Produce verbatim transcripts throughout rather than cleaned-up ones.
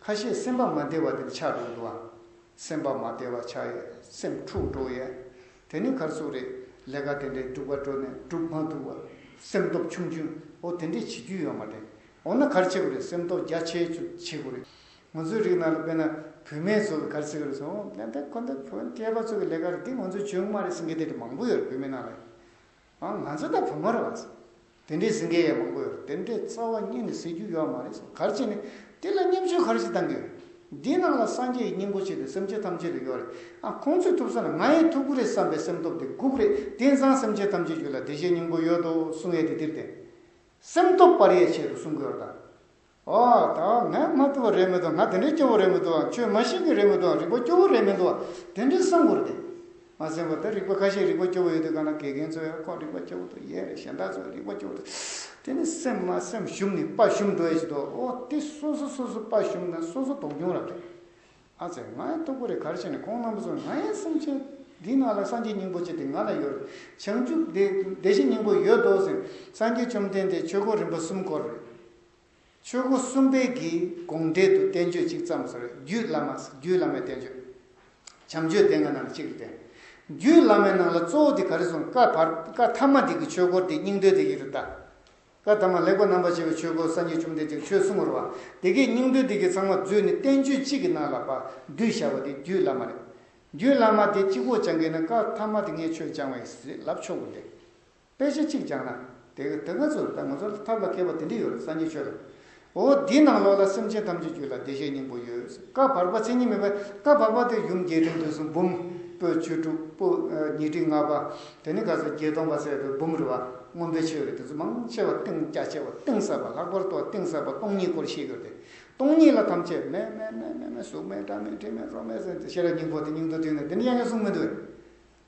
ཁ་ཤས་སེམས་པ་མ་བདེ་བ་དེ་ཆགས་འགྲོ་འདུག་བ། སེམས་པ་མ་བདེ་བ་ཆགས་ཡས། སེམས་འཁྲུག་འགྲོ་ཡས། དེ་ནི་ག་རེ་ཟེར་དགོས་རེད། ལས་ཀ་དེ་འདྲའི་སྒྲུབ་པ་འགྲོ་ནས་སྒྲུབ་མ་ཐུབ་པ། སེམས་སྟོབས་ཆུང་ཆུང་འོ་དེ་འདྲས་བྱེད་རྒྱུ་ཡོད་མ་རེད། འོ་ན་ག་རེ་བྱེད་དགོས་རེད། སེམས་སྟོབས་རྒྱ་ཆེ་ཆུ་བྱེད་དགོས་རེད། ང་ཚོའི་རིགས་ནང་ལ་དཔེར་ན་བུད་མེད་ཚོ་གི་ག་རེ་ཟེར་གི་རེད་ཟེར། འོ་ད་ལྟ་ཁོ་ཚོ་བུ་སྐྱེས་པ་ཚོ་གི་ལས་ཀ་རེད། འདི་ང་ཚོ་བྱུང་མ་རེད་ཟེར་མཁན་དེ་འདྲ་མང་པོ་ཡོད་རེད་བུད་མེད་ནང་ལ། ཨ་ང་ཚོ་ད་བུ་མོ་རེད་བ། དེ་འདྲའི་ཟེར་མཁན་ཡང་མང་པོ་ཡོད་རེད། དེ་འདྲའི་རྩ་བ་ཉིད་ནས་ཟེར་རྒྱུ་ཡོད་མ་རེད་ཟེར། ག་རེ་བྱས་ནས་དེ་ལ་བརྙས་བཅོས་ག་རེ་ཞིག་བཏང་གི་ཡོད། འདི་ནང་ལ་སངས་རྒྱས་ཀྱི་སྙིང་པོ་ཆེ་དེ་སེམས་ཅན་ཐམས་ཅད་ལ་ཡོད་རེད། ཨ་ཁོང་ཚོས་ཐུབ་ས་ན་ང་ཡང་ཐུབ་ཀྱི་རེད་བསམ་པའི་སེམས་སྟོབས་དེ་སྒུག་རེད། དེང་སང་སེམས་ཅན་ཐམས་ཅད་རྒྱུད་ལ་བདེ་གཤེགས་སྙིང་པོ་ཡོད་དོ་གསུང་ཡས་དེ་འདིར་བསྟན། སེམས་སྟོབས་སྤར་ཡས་ཆེད་དུ་གསུང་གི་ཡོད་རེད་ད། ཨོ་ད་ང་མ་ཐུབ་པ་རེད་མི་འདུག་ང་དེ་འདྲའི་སྐྱོ་བོ་རེད་མི་འདུག་ཆོས་མ་ཤེས་ཀྱི་རེད་མི་འདུག་རིག་པ་སྐྱོ་བོ་རེད་མི་འདུག་དེ་འདྲའི་བསམ་དགོས་རེད་དེ། མ་ཟེར་བ་ད་རིག་པ་ཁ་ཤས་རིག་པ་སྐྱོ་བོ་ཡོད་དུས་གང་ལ་དགེ་རྒན་ཚོ་ཡང་ཁོ་རིག་པ་སྐྱོ་བོ་འདུག་ཡས་རེད། གཞན་དག་ཚོ་རིག་པ་སྐྱོ་བོ་འདུག་དེ་ནི་སེམས་མ་སེམས་ཞུམ་ནས་དཔའ་ཞུམ་འགྲོ་ཡས་ཞིག་འདུག་ཨོ་དེ་སོ་སོ་སོ་སོ་དཔའ་ཞུམ་ན་སོ་སོ་དོགས་སློང་རག་རེད། ཨ་ཙི་ང་ཡང་ཐུབ་ཀྱི་རེད། ག་རེ་བྱས་ནས་ཁོང་རྣམ་པ་ཚོ་ང་ཡང་སེམས་ཅན་འདི་ནང་ལ་སངས་རྒྱས་སྙིང་པོ་ཆེ་དེ་ང་ལ་ཡོད་རེད། བྱང་ཆུབ་བདེ་བདེ་གཤེགས་སྙིང་པོ་ཡོད་དོ་ཟེར། སངས་རྒྱས་བཅོམ་ལྡན་འདས་ཆོས་སྐོར་རིམ་པ་གསུམ་བསྐོར་རེད། ཆོས་སྐོར་གསུམ་པའི་གི་དགོངས་འགྲེལ་དུ་བསྟན་བཅོས་གཅིག་བརྩམས་སོང་རེད། རྒྱུད་བླ་མ་རྒྱུད་བླ་མའི་བསྟན་བཅོས། བྱམས་ཆོས་སྡེ་ལྔ་ནང་གཅིག་རེད་དེ། རྒྱུད་བླ་མའི་ནང་ལ་གཙོ་བོ་དེ་ག་རེ་གསུངས། བཀའ་བར་བཀའ་ཐ་མ་དེ་གི་ཆོས་སྐོར་དེ་སྙིང་དོན་དེ་ཡིན་རེད་ད། བཀའ་ཐ་མ་ལེགས་པར་རྣམ་པར་ཕྱེ་བའི་ཆོས་སྐོར་སངས་རྒྱས་བཅོམ་ལྡན་འདས་ཀྱིས་ཆོས་གསུངས་པ་རེད་བ། དེ་གའི་སྙིང་དོན་དེ་གའི་ཚང་མ་བསྡུས་ནས་བསྟན་བཅོས་གཅིག་གི་ནང་ལ་ཕར་བསྡུས་བཞག་པ་དེ་རྒྱུད་བླ་མ་རེད། རྒྱུད་བླ་མ་དེ་གཅིག་པོ་སྦྱང་གི་ན་བཀའ་ཐ་མ་དེ་ངས་ཆོས་སྦྱང་བ་ཡིན་ཟེར་ལབ་ཆོག་གི་རེད། དཔེ་ཆ་གཅིག་སྦྱང་ན་དེ་ག་དེ་ག་ཚོད་ད་ང་ཚོ་ལ་ཐབས་ལ་མཁས་པ་དེ་འདྲ་ཡོད་རེད་སངས་རྒྱས་ཆོས་ལ། འོ་འདི་ནང་ལོགས་ལ་སེམས་ཅན་ཐམས་ཅད་རྒྱུད་ལ་བདེ་གཤེགས་སྙིང་པོ་ཡོད། བཀའ་བར་པ་མཚན་ཉིད་མེད་པའི་བཀའ་བར་པ་དེ་ཡུམ་རྒྱས་འབྲིང་བསྡུས་གསུམ་འབུམ། པོད་ཆོས་དྲུག་པོད་ཉི་ཁྲི་ལྔ་པ། དེ་ནི་ག་ཚོད་བརྒྱད་སྟོང་པ་ཟེར་བའི་འབུམ་རེད་བ། མངོན་པའི་ཆོས་རེད། དེ་ཚོ་མང་ཆེ་བ་གཏིང་རྒྱ་ཆེ་བ་གཏིང་ཟབ་པ་ལྷག་པར་དུ་གཏིང་ཟབ་པ་སྟོང་ཉིད་སྐོར་བཤད་ཡོད་དེ། སྟོང་ཉིད་ལ་ཐམས་ཅད་མེད་མེད་མེད་མེད་མེད་གཟུགས་མེད་སྒྲ་མེད་དྲི་མེད་རོ་མེད་ཟེར་ཏེ་ཤེས་རབ་སྙིང་པོ་དེ་སྙིང་དུ་བསྡུས་ནས་དེ་ནི་ཡང་ཡང་གསུངས་མི་འདུག་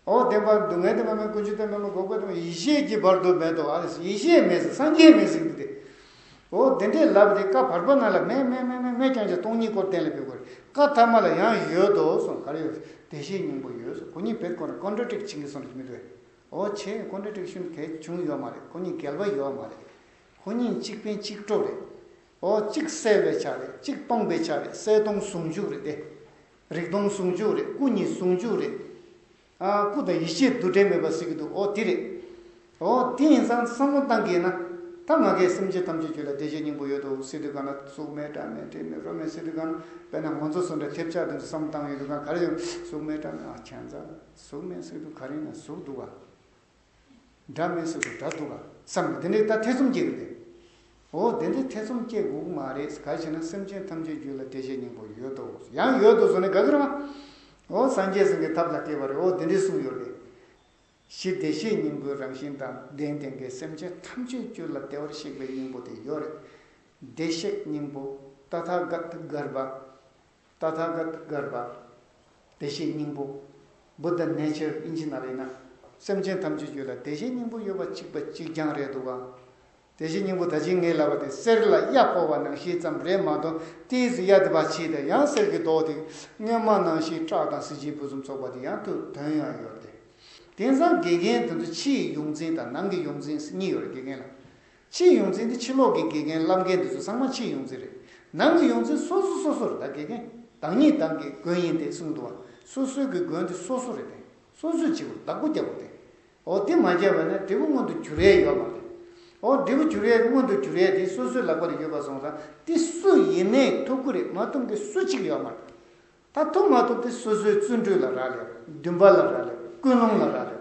འོ་བདེན་པ་སྡུག་བསྔལ་དེ་མ་མེད། ཀུན་འབྱུང་དེ་མ་མེད། འགོག་པ་དེ་མ་ཡེ་ཤེས་ཀྱི་བར་དུ་མེད་དོ། ཨ་ཡེ་ཤེས་མེད་ཟེར་སངས་རྒྱས་མེད་ཟེར་འདུག་སྟེ། འོ་དེ་འདྲའི་ལབ་དེ་བཀའ་བར་པ་ནང་ལ་མེད་མེད་མེད་མེད་མེད་ཀྱང་ཅི་སྟོང་ཉིད་སྐོར་གཏན་ལ་ཕེབས་དགོས་རེད། བཀའ་ཐ་མ་ལ་ཡང་ཡོད་དོ་གསུངས། ག་རེ་ཡོད། བདེ་གཤེགས་སྙིང་པོ་ཡོད་གསུངས། ཁོ་གཉིས་བེད་ཁོ་ན་ཀོན་ཊ་ཌིག་ཊི་བྱེད་ཀྱི་སོང་རེད་མི་འདུག་འོ་ཆེ་ཀོན་ཊ་ཌིག་ཤན་གལ་བྱུང་ཡོད་མ་རེད། ཁོ་གཉིས་འགལ་བ་ཡོད་མ་རེད། ཁོ་གཉིས་གཅིག་ཕན་གཅིག་གྲོགས་རེད། འོ་གཅིག་བསལ་བའི་ཆ་རེད། གཅིག་སྟོང་པའི་ཆ་རེད། གསལ་སྟོང་ཟུང་འཇུག་རེད་དེ། རིག་སྟོང་ཟུང་འཇུག་རེད། སྐུ་གཉིས་ཟུང་འཇུག་རེད། ཨ་སྐུ་དང་ཡེ་ཤེས་འདུ་འབྲལ་མེད་པ་ཟེར་གྱི་འདུག་འོ་དེ་རེད། འོ་དེ་ཡིན་ཙང་བསམ་བློ་བཏང་གི་ཡིན་ན། ད་ང་གའི་སེམས་ཅན་ཐམས་ཅད་རྒྱུད་ལ་བདེ་གཤེགས་སྙིང་པོ་ཡོད་དོ་ཟེར་དུས་གང་ན་གཟུགས་མེད་སྒྲ་མེད་དྲི་མེད་རོ་མེད་ཟེར་དུས་གང་ན། དཔེར་ན་ང་ཚོ་སོ་འདྲ་ཐེབས་ཆག་དེ་ཚོ་བསམ་བློ་བཏང་ཡོད་དུས་གང་ག་རེ་ཡོད། གཟུགས་མེད་སྒྲ་མེད། ཨ་ཁྱད་མཚར། གཟུགས་མེད་ཟེར་དུས་ག་རེ་ཡིན་ན་གཟུགས་འདུག་ག་སྒྲ་མེད་ཟེར་དུས་སྒྲ་འདུག་ག་བསམ་ནས་དེ་འདྲའི་ད་ཐེ་ཚོམ་སྐྱེ་གི་རེད། འོ་དེ་འདྲའི་ཐེ་ཚོམ་སྐྱེ་དགོས་ཀྱི་མ་རེད། ག་རེ་བྱས་ན་སེམས་ཅན་ཐམས་ཅད་རྒྱུད་ལ་བདེ་གཤེགས་སྙིང་པོ་ཡོད་དོ། ཡང་ཡོད་དོ་ཟེར་ནས་དགའ་གི་རེད་བ། འོ་སངས་རྒྱས་ཟེར་མཁན་ཐབས་ལ་མཁས་པ་རེད། འོ་དེ་འདྲའི་གསུངས་ཡོད་རེད། གཞི་བདེ་གཤེགས་སྙིང་པོའི་རང་བཞིན་དང་ལྡན་ལྡན་གྱི་སེམས་ཅན་ཐམས་ཅད་རྒྱུད་ལ་བདེ་བར་གཤེགས་པའི་སྙིང་པོ་དེ་ཡོད་རེད། བདེ་གཤེགས་སྙིང་པོ། ཏ་ཐཱ་ག་ཏ་གརྦྷ། ཏ་ཐཱ་ག་ཏ་གརྦྷ། བདེ་གཤེགས་སྙིང་པོ། Buddha nature ཨིན་ཇི་ནང་ལ་ཡིན་ན། སེམས་ཅན་ཐམས་ཅད་རྒྱུད་ལ་བདེ་གཤེགས་སྙིང་པོ་ཡོད་པ་གཅིག་པ་གཅིག་རྐྱང་རེད་འདུག་ག་བདེ་གཤེགས་སྙིང་པོ་ད་ཅི་ངས་ལབ་པ་དེ་གསེར་ལ་གཡའ་ཕོག་པ་ནང་བཞིན་ཙམ་རེད་མ་གཏོགས་ཏོག་ཙམ་གཡའ་དེ་ཕར་ཕྱིས་ཏེ་ཡང་གསེར་གྱི་མདོག་དེ་སྔོན་མ་ནང་བཞིན་བཀྲག་དང་གཟི་བརྗིད་ཕུན་སུམ་ཚོགས་པ་དེ་ཡང་དུ་དོན་ཡང་ཡོད་དེ། དེང་སང་དགེ་རྒན་དེ་ཚོ་ཕྱིའི་ཡོངས་འཛིན་དང་ནང་གི་ཡོངས་འཛིན་གཉིས་ཡོད་རེད་དགེ་རྒན་ལ། ཕྱིའི་ཡོངས་འཛིན་དེ་ཕྱི་ལོགས་ཀྱི་དགེ་རྒན་བསླབ་མཁན་དེ་ཚོ་ཚང་མ་ཕྱིའི་ཡོངས་འཛིན་རེད། ནང་གི་ཡོངས་འཛིན་སོ་སོ་སོ་སོ་རེད་ད་དགེ་རྒན། བདག་ཉིད་བདག་གི་མགོན་ཡིན་ཏེ་གསུངས་འདུག་བ། སོ་སོའི་གི་མགོན་དེ་སོ་སོ་རེད་དེ། སོ་སོས་བྱེད་དགོས་བདག་པོ་རྒྱག་དགོས་ཏེ། འོ་དེ་མ་བྱས་པ་ན་འབྲས་བུ་མངོན་དུ་འགྱུར་ཡས་ཡོད་མ་རེད། འོ་འབྲས་བུ་འགྱུར་ཡས་མངོན་དུ་འགྱུར་ཡས་དེ་སོ་སོའི་ལག་པ་ལ་ཡོད་པ་སོང་ཙང་དེ་སུ་ཡིན་ནའི་ཐུབ་ཀྱི་རེད་མ་ཐུབ་མཁན་སུ་གཅིག་ཡོད་མ་རེད། ད་ཐུབ་མ་ཐུབ་དེ་སོ་སོའི་བརྩོན་འགྲུས་ལ་རག་ལས། འདུན་པ་ལ་རག་ལས། ཀུན་སློང་ལ་རག་ལས།